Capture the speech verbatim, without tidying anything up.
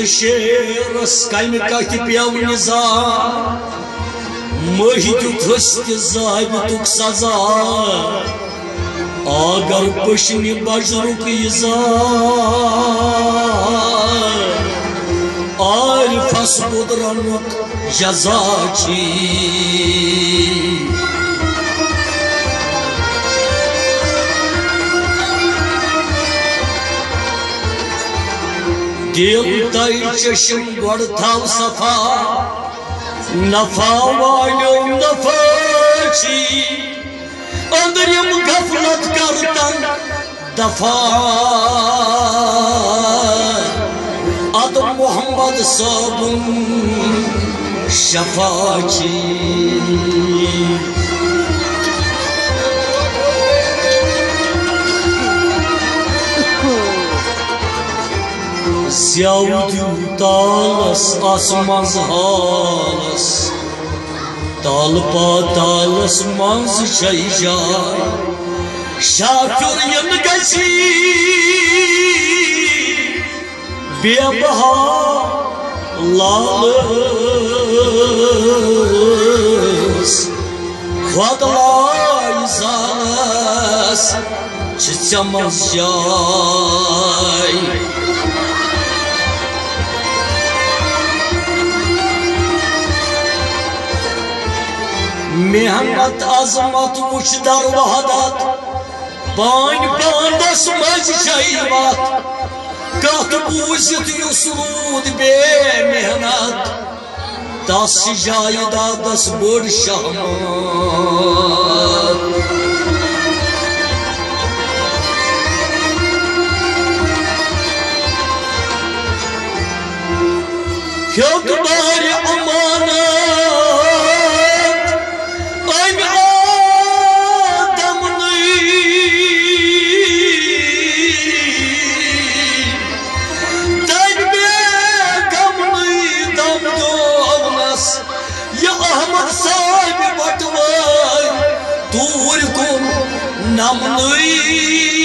Shares کمہِ کتھِ پیوٚو نظام؟ مٔہۍ دیُتھس تہِ ضابطُک سزا۔ اگر پٔشنہِ بجرُک یہِ زا، عارفس قدرنُک جزا چھی۔ دِل تہٕ چشم گۄڈٕ تھاو صفا، نفع والیو نفع چھی۔ أنٛدرِم غفلت کر تنگ دفا، ادٕ محمد صٲبُن شفا چھی۔ زیو دیو تالس آسمانس حالس، تال پاتالس منٛز چھے جاے۔ شاکر ین گژھی بے بہا لالس، خۄد لایہِ زانس چھِ ژےٚ منٛز جاے۔ محنت عظمت وٕچھ در وحدت، پانۍ پانس منٛز چھے وتھ۔ کتھ بوٗزِتھ یُس روٗد بے محنت، تس چھِ جایہِ دادس بٔڑ شہمت۔ ہیوٚت بارِ امانت امہِ آدمنٕے، تمہِ بے غمنٕے دم دیونس۔ یہِ احمد صٲبۍ بٹوٲرۍ توٗرۍ کُن نمنٕے۔